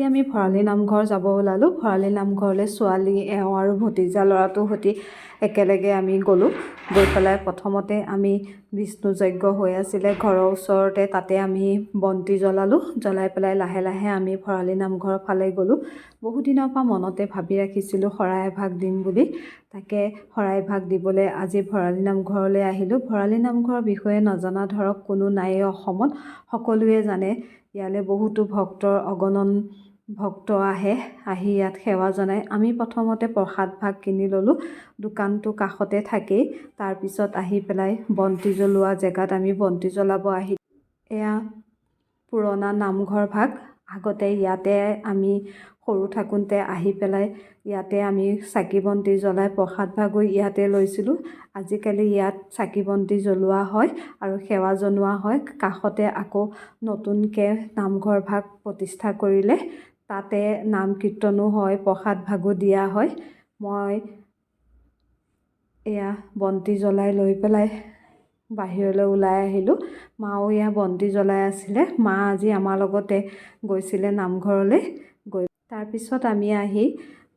আমি ভৰালী নামঘৰ যাব ওলালোঁ। ভৰালী নামঘৰলৈ ছোৱালী, এওঁ আৰু ভতিজা ল'ৰাটোৰ সৈতে একেলগে আমি গ'লোঁ। গৈ পেলাই প্ৰথমতে আমি বিষ্ণু যজ্ঞ হৈ আছিলে ঘৰৰ ওচৰতে, তাতে আমি বন্তি জ্বলালোঁ। জ্বলাই পেলাই লাহে লাহে আমি ভৰালী নামঘৰৰ ফালে গ'লোঁ। বহুদিনৰ পৰা মনতে ভাবি ৰাখিছিলোঁ শৰাই এভাগ দিম বুলি। তাকে শৰাই ভাগ দিবলৈ আজি ভৰালী নামঘৰলৈ আহিলোঁ। ভৰালী নামঘৰৰ বিষয়ে নজনা ধৰক কোনো নায়েই অসমত, সকলোৱে জানে। ইয়ালৈ বহুতো ভক্তৰ অগণন ভক্ত আহে, আহি ইয়াত সেৱা জনায়। আমি প্ৰথমতে প্ৰসাদ ভাগ কিনি ল'লোঁ, দোকানটো কাষতে থাকেই। তাৰপিছত আহি পেলাই বন্তি জ্বলোৱা জেগাত আমি বন্তি জ্বলাব আহি। এয়া পুৰণা নামঘৰ ভাগ। আগতে ইয়াতে আমি সৰু থাকোঁতে আহি পেলাই ইয়াতে আমি চাকি বন্তি জ্বলাই প্ৰসাদ ভাগো ইয়াতে লৈছিলোঁ। আজিকালি ইয়াত চাকি বন্তি জ্বলোৱা হয় আৰু সেৱা জনোৱা হয়। কাষতে আকৌ নতুনকৈ নামঘৰ ভাগ প্ৰতিষ্ঠা কৰিলে, তাতে নাম কীৰ্তনো হয়, প্ৰসাদ ভাগো দিয়া হয়। মই এয়া বন্তি জ্বলাই লৈ পেলাই বাহিৰলৈ ওলাই আহিলোঁ। মাও এয়া বন্তি জ্বলাই আছিলে। মা আজি আমাৰ লগতে গৈছিলে নামঘৰলৈ গৈ। তাৰপিছত আমি আহি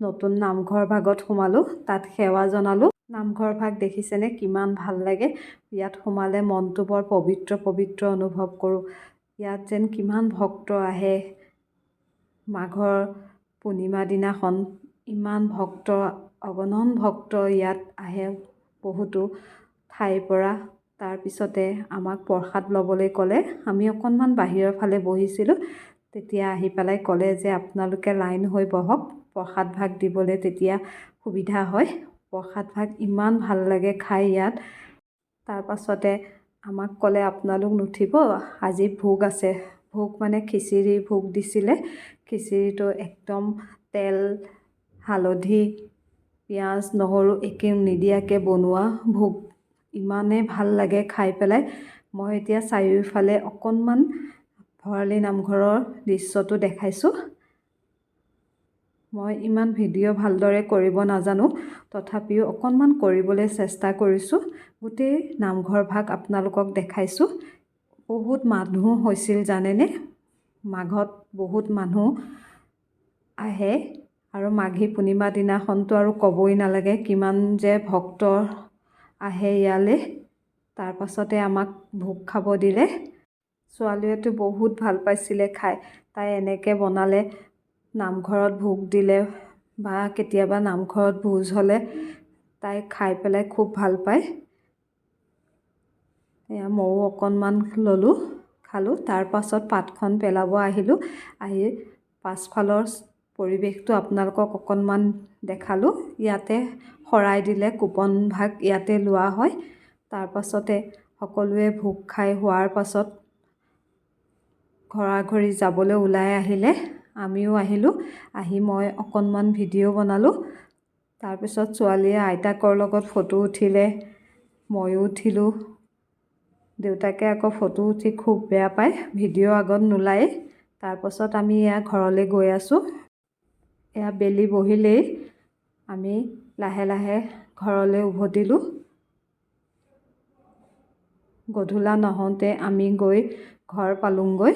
নতুন নামঘৰ ভাগত সোমালোঁ, তাত সেৱা জনালোঁ। নামঘৰ ভাগ দেখিছেনে কিমান ভাল লাগে? ইয়াত সোমালে মনটো বৰ পবিত্ৰ পবিত্ৰ অনুভৱ কৰোঁ। ইয়াত যেন কিমান ভক্ত আহে। মাঘৰ পূৰ্ণিমা দিনাখন ইমান ভক্ত, অগণন ভক্ত ইয়াত আহে বহুতো ঠাইৰ পৰা। তাৰপিছতে আমাক প্ৰসাদ ল'বলৈ ক'লে। আমি অকণমান বাহিৰৰ ফালে বহিছিলোঁ, তেতিয়া আহি পেলাই ক'লে যে আপোনালোকে লাইন হৈ বহক, প্ৰসাদ ভাগ দিবলৈ তেতিয়া সুবিধা হয়। প্ৰসাদ ভাগ ইমান ভাল লাগে খাই ইয়াত। তাৰপাছতে আমাক ক'লে, আপোনালোক নুঠিব, আজি ভোগ আছে। ভোগ মানে খিচিৰি ভোগ দিছিলে। খিচিৰিটো একদম তেল, হালধি, পিঁয়াজ, নহৰু একো নিদিয়াকৈ বনোৱা ভোগ। ইমানেই ভাল লাগে খাই পেলাই। মই এতিয়া চাৰিওফালে অকণমান ভৰালী নামঘৰৰ দৃশ্যটো দেখাইছোঁ। মই ইমান ভিডিঅ' ভালদৰে কৰিব নাজানো, তথাপিও অকণমান কৰিবলৈ চেষ্টা কৰিছোঁ। গোটেই নামঘৰ ভাগ আপোনালোকক দেখাইছোঁ। বহুত মানুহ হৈছিল জানেনে? মাঘত বহুত মানুহ আহে আৰু মাঘী পূৰ্ণিমা দিনাখনতো আৰু ক'বই নালাগে, কিমান যে ভক্ত আহে ইয়ালৈ। তাৰপাছতে আমাক ভোগ খাব দিলে। ছোৱালীয়েতো বহুত ভাল পাইছিলে খাই। তাই এনেকৈ বনালে নামঘৰত ভোগ দিলে বা কেতিয়াবা নামঘৰত ভোজ হ'লে তাই খাই পেলাই খুব ভাল পায়। এয়া ময়ো অকণমান ল'লোঁ, খালোঁ। তাৰপাছত পাতখন পেলাব আহিলোঁ। আহি পাছফালৰ পৰিৱেশটো আপোনালোকক অকণমান দেখালোঁ। ইয়াতে শৰাই দিলে কুপন ভাগ ইয়াতে লোৱা হয়। তাৰপাছতে সকলোৱে ভোগ খাই হোৱাৰ পাছত ঘৰা ঘৰি যাবলৈ ওলাই আহিলে। আমিও আহিলোঁ। আহি মই অকণমান ভিডিঅ' বনালোঁ। তাৰপিছত ছোৱালীয়ে আইতাকৰ লগত ফটো উঠিলে, ময়ো উঠিলোঁ। দেউতাকে আকৌ ফটো উঠি খুব বেয়া পায়, ভিডিঅ' আগত নোলায়েই। তাৰপাছত আমি এয়া ঘৰলৈ গৈ আছোঁ। এয়া বেলি বহিলেই, আমি লাহে লাহে ঘৰলৈ উভতিলোঁ। গধূলা নহওঁতে আমি গৈ ঘৰ পালোঁগৈ।